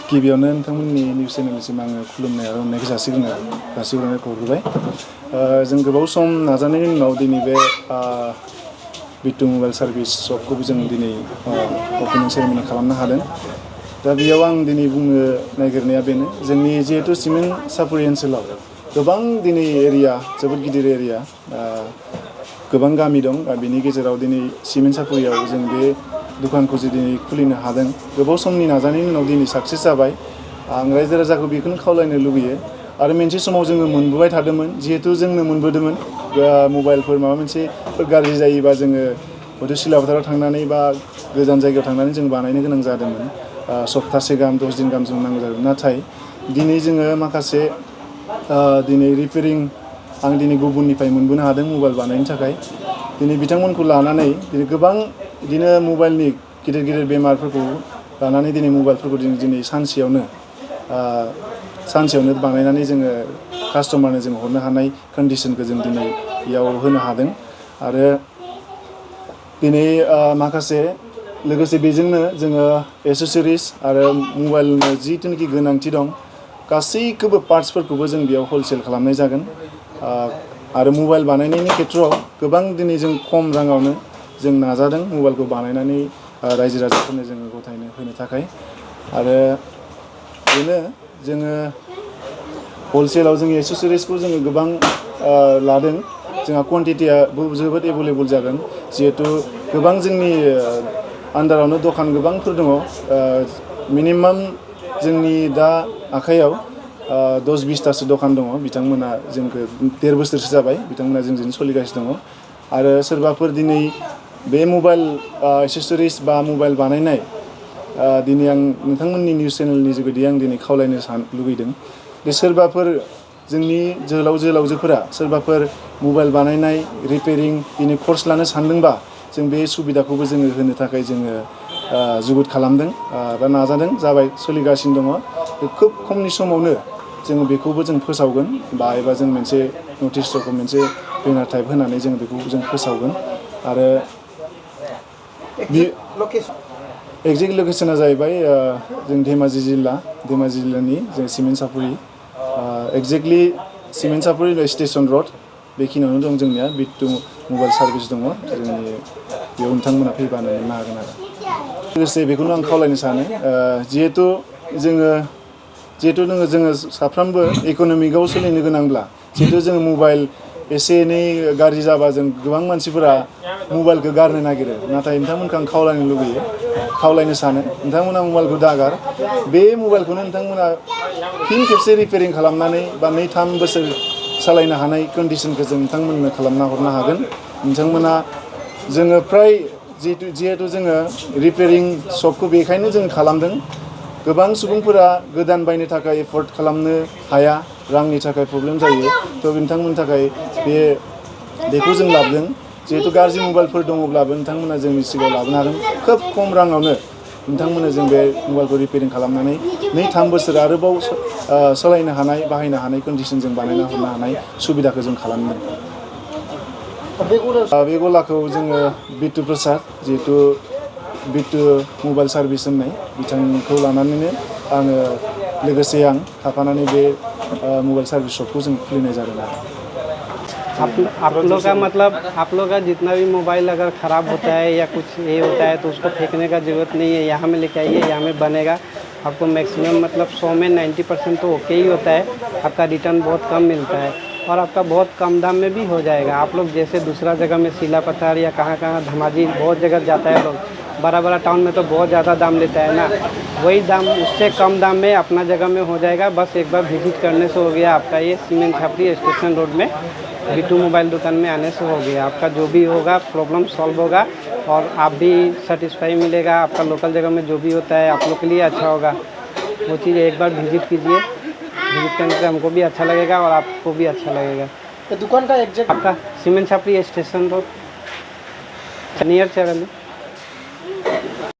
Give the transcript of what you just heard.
गिबियावनो नोंथांमोननि निउस चेनेलसिम आङो खुलुमनाय आरो अननायखौ जासिग्रोनायखौ हरबाय। जों गोबाव सम नाजानायनि उनाव दिनै बे बिट्टु मबाइल सार्भिस शपखौबो जों दिनै अपेनिं सेरेमनि खालामनो हादों। दा बेयाव आं दिनै बुंनो नागिरनाया बेनो, जोंनि जिहेतु सिमेन्ट सापरि ओनसोलाव गोबां दिनै एरिया, जोबोद गिदिर एरिया, गोबां गामि दं। बेनि गेजेराव दिनै सिमेन्ट सापरियाव जों बे दखानखौ जे दिनै खुलिनो हादों, गोबाव समनि नाजानायनि उनाव दिनै साक्सेस जाबाय। आं रायजो राजाखौ बेखौनो खावलायनो लुगैयो। आरो मोनसे समाव जोङो मोनबोबाय थादोंमोन, जिहेथु जोंनो मोनबोदोंमोन मबाइलफोर माबा मोनसे गाज्रि जायोबा जोङो हयथ' सिलाफोथाराव थांनानै बा गोजान जायगायाव थांनानै जों बानायनो गोनां जादोंमोन। सप्तासे गाहाम 10 दिन गाहाम जों नांगौ जादों। नाथाय दिनै जोङो माखासे दिनै रिपेयारिं आं दिनै गुबुननिफ्राय मोनबोनो हादों मबाइल बानायनो थाखाय। दिनै बिथांमोनखौ लानानै दिनै गोबां बिदिनो मबाइलनि गिदिर गिदिर बेमारफोरखौ लानानै दिनै मबाइलफोरखौ दिनै सानसेयावनो बानायनानै जोङो कास्टमारनो जों हरनो हानाय कन्डिसनखौ जों दिनै बेयाव होनो हादों। आरो दिनै माखासे लोगोसे बेजोंनो जोङो एसेसरिस आरो मबाइलनो जिथुनाखि गोनांथि दं गासैखौबो पार्ट्सफोरखौबो जों बेयाव हलसेल खालामनाय जागोन। आरो मबाइल बानायनायनि खेथ्रआव गोबां दिनै जों खम राङावनो जों नाजादों मबाइलखौ बानायनानै रायजो राजाफोरनो जोङो गथायनो होनो थाखाय। आरो बेनो जोङो हलसेलाव जोंनि एसेसरिसखौ जोङो गोबां लादों। जोंहा कुवान्टिटिया जोबोद एभेलेबल जागोन, जिहेथु गोबां जोंनि आन्दारावनो दखान गोबांफोर दङ। मिनिमाम जोंनि दा आखाइयाव 10-20थासो दखान दङ। बिथांमोना जोंखौ 1.5 बोसोरसो जाबाय, बिथांमोना जोंजों सोलिगासिनो दङ। आरो सोरबाफोर दिनै बे मबाइल एसेसरिस बा मबाइल बानायनाय दिनै आं नोंथांमोननि निउस चेनेलनि जुगेदि आं दिनै खावलायनो लुगैदों जे सोरबाफोर जोंनि जोहोलाव जोहोलावजोफोरा सोरबाफोर मबाइल बानायनाय रिपेयारिं दिनै कर्स लानो सानदोंबा जों बे सुबिदाखौबो जोङो होनो थाखाय जोङो जुगुद खालामदों बा नाजादों, जाबाय, सोलिगासिनो दङ। खोब खमनि समावनो जोङो बेखौबो जों फोसावगोन एबा जों मोनसे नटिसखौ मोनसे बेनार टाइप होनानै जों बेखौ जों फोसावगोन। आरो एक्जेक्ट लकेसना जाहैबाय जों धेमाजि जिल्लानि जों सिमेन्ट सापरि, एक्जेक्टलि सिमेन्ट सापरि स्टेसन रड बेखिनियावनो दं जोंनिया बिट्टु मबाइल सार्भिस दङ। जोंनि बेयाव नोंथांमोना फैबानो मोननो हागोन आरो। लोगोसे बेखौनो आं खावलायनो सानो, जिहेथु जोङो साफ्रोमबो इक'नमिकआव सोलिनो गोनांब्ला, जिहेथु जोङो मबाइल एसे एनै गाज्रि जाबा जों गोबां मानसिफोरा मबाइलखौ गारनो नागिरो। नाथाय नोंथांमोनखौ आं खावलायनो सानो, नोंथांमोना मबाइलखौ दागार। बे मबाइलखौनो नोंथांमोना फिन खेबसे रिपेयारिं खालामनानै बा 2-3 बोसोर सालायनो हानाय कन्डिसनखौ जों नोंथांमोननो खालामना हरनो हागोन। नोंथांमोना जोङो फ्राय जिहेतु जोङो रिपेयारिं शपखौ बेखायनो जों खालामदों, गोबां सुबुंफोरा गोदान बायनो थाखाय एफर्ड खालामनो हाया, रांनि थाखाय प्रब्लेम जायो। थ' नोंथांमोननि थाखाय बेखौ जों लाबोदों। जिहेतु गाज्रि मबाइलफोर दङब्लाबो नोंथांमोना जोंनि सिगाङाव लाबोनो हागोन। खोब खम राङावनो नोंथांमोना जों बे मबाइलखौ रिपेयारिं खालामनानै 2-3 बोसोर आरोबाव सालायनो हानाय, बाहायनो हानाय कन्डिसनजों बानायना हरनो हानाय सुबिदाखौ जों खालामदों। बे गलाखौ जोङो बिट्टु प्रसाद, जिहेतु बिट्टु मबाइल सार्भिस होननाय बिथांखौ लानानैनो लोगोसे आं थाफानानै बे मबाइल सार्भिस शपखौ जों खुलिनाय जादों आरो। आप लोग का मतलब आप लोग का जितना भी मोबाइल अगर ख़राब होता है या कुछ ये होता है तो उसको फेंकने का ज़रूरत नहीं है। यहाँ में लेके आइए, यहाँ में बनेगा। आपको मैक्सिमम मतलब 100 में 90% तो ओके ही होता है। आपका रिटर्न बहुत कम मिलता है और आपका बहुत कम दाम में भी हो जाएगा। आप लोग जैसे दूसरा जगह में सिला पत्थर या कहाँ धमाजी बहुत जगह जाता है लोग, बड़ा टाउन में तो बहुत ज़्यादा दाम लेता है ना, वही दाम उससे कम दाम में अपना जगह में हो जाएगा। बस एक बार विजिट करने से हो गया आपका ये सीमेंट छापरी स्टेशन रोड में बिट्टू मोबाइल दुकान में आने से हो गया। आपका जो भी होगा प्रॉब्लम सॉल्व होगा और आप भी सेटिस्फाई मिलेगा। आपका लोकल जगह में जो भी होता है आप लोग के लिए अच्छा होगा। वो चीज़ एक बार विजिट कीजिए, विजिट करने से हमको भी अच्छा लगेगा और आपको भी अच्छा लगेगा। तो दुकान का एग्जैक्ट आपका cement Chhapri station road near चरण